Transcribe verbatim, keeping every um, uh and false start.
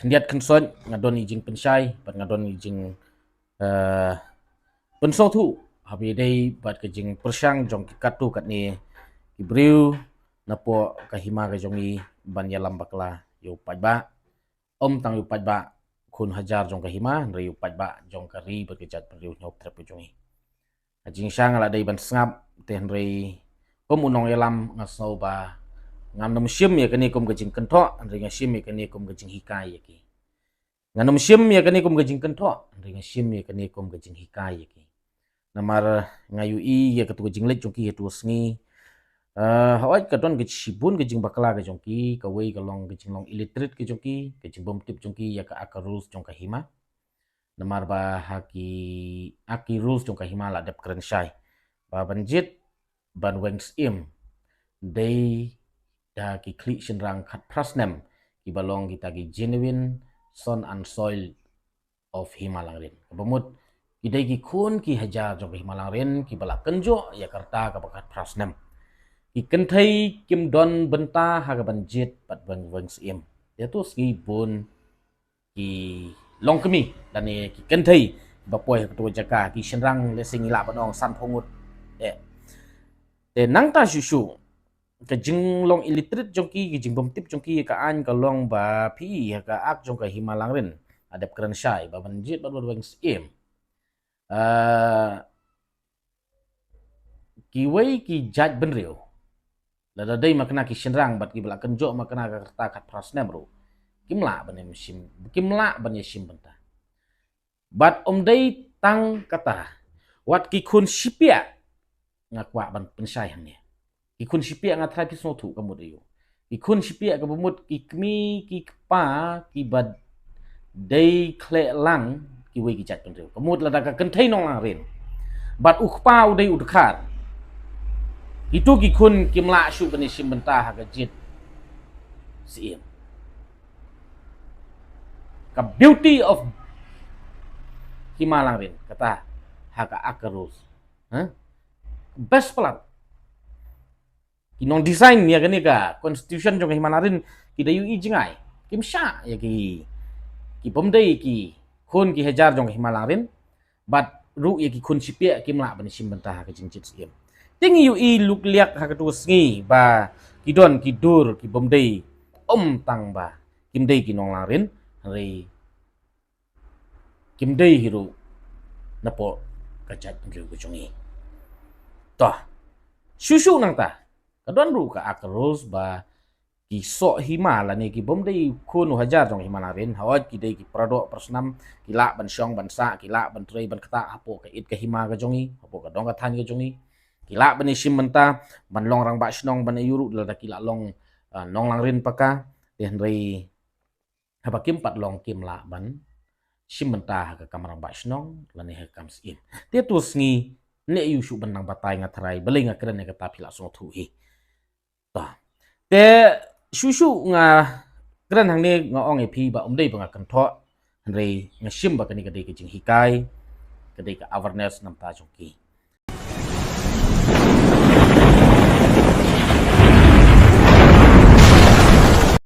khyndiat khynsoit nga don i jingpynshai bad nga don i jing, eh, pynsngewthuh haba ïadei bad ka jingpyrshang jong ki katto katne ki briew napoh ka hima ka jong i ban ïalam bakla ïa u paidbah. Ym tang ïa u paidbah khun hajar jong ka hima, hynrei ïa u paidbah jong ka ri bad ka jaitbynriew hynñiewtrep ka jong i. Ha jingshisha nga la dei ban sngap, te hynrei kum u nongïalam nga sngew ba ngam nym shim ïa kane kum ka jingkynthoh, hynrei nga shim ïa kane kum ka jinghikai ïa ki. Ngam nym shim ïa kane kum ka jingkynthoh, hynrei nga shim ïa kane kum ka jinghikai ïa ki. Namar nga ïohi ïa katu ka jingleit jong ki ha tu ka sngi. Eh, hooid ka don ka shibun ka jingbakla ka jong ki, kawei ka long ka jinglong illiterate ka jong ki, ka jingbymtip jong ki ïa ka Act ka rules jong ka hima. Namar ba ha ki Act ki rules jong ka hima la dep kren shai ba ban jied ban weng syiem dei da ki khlieh shynrang khatphra snem kiba long kita ki genuine son and soil of Hima Langrin. Kaba mut ki dei ki khun ki hajar jong ka Hima Langrin kiba la kynjoh ïa ka rta kaba khatphra snem. Ki kynthei kim don bynta ha ka ban jied bad weng, weng syiem. Ïa tu sngi bun ki longkmie lane ki kynthei ba poi ha katu ka jaka, ki shynrang lehse ngi lah ban ong sanphew ngut. Eh. Te nangta shuh shuh ka jinglong illiterate jong ki, ka jingbymtip jong ki ïa ka aiñ ka long ba phi ha ka Act jong ka Hima Langrin la dep kren shai ba ban jied bad ban weng syiem. Ah, kiwei ki jaitbynriew, lada dei ma kane ki shynrang bad kiba la kynjoh ma kane ka rta khatphra snem ruh, kim lah ban ïashim, kim lah ban ïashim bynta. Bad ym dei tang kata, wat ki khun shipiah nga kwah ban pynshai hangne. Ki khun shipiah nga tharai phi sngewthuh ka mut aïu. Ki khun shipiah kaba mut ki kmie ki kpa kiba dei khleh lang kiwei ki jaitbynriew. Ka mut lada ka kynthei nong Langrin bad u kpa u dei u dkhar, kitu ki khun kim lah shuh ban ïashim bynta ha ka jied syiem. Ka beauty of Hima Langrin kata ha ka Act ka rules. Ha? Best palat. Ki nong design ïa kane ka constitution jong ka Hima Langrin ki da ïohi jngai. Kim shah ïa ki, ki bym dei ki khun ki hajar jong ka Hima Langrin bad ruh ïa ki khun shipiah kim lah ban shim bynta ha ka jingjied syiem. Te ngi ïohi luk liak ha katu ka sngi ba ki don ki dur ki bym dei, ym tang ba kim dei ki nong Langrin, hynrei kim dei hi ruh napoh ka jaitbynriew ka jong ngi. To, shuh shuh nangta ka don ruh ka Act ka rules ba ki soh hima lane ki bym dei khun u hajar jong Hima Langrin, hooid ki dei ki paradoh parasnam, ki lah ban shong ban sah, ki lah ban trei ban ktah hapoh ka it ka hima ka jong ngi, hapoh ka dong ka thaiñ ka jong ngi. Ki lah ban ïashim bynta, ban long rangbah shnong, ban ïa ruh lada ki lah long, ah, nong Langrin paka. Te hynrei haba kim pat long kim lah ban shim bynta ha ka kam rangbah shnong lane ha ka kam syiem. Te tu sngi ne ïu shu ban nang batai nga tharai, balei nga kren ïa kata phi lah sngewthuh hi. To. Te shuh shuh nga kren hangne nga ong ïa phi ba ym dei ba nga kynthoh, hynrei nga shim ba kane ka dei ka jinghikai, ka dei ka awareness namar jong ki.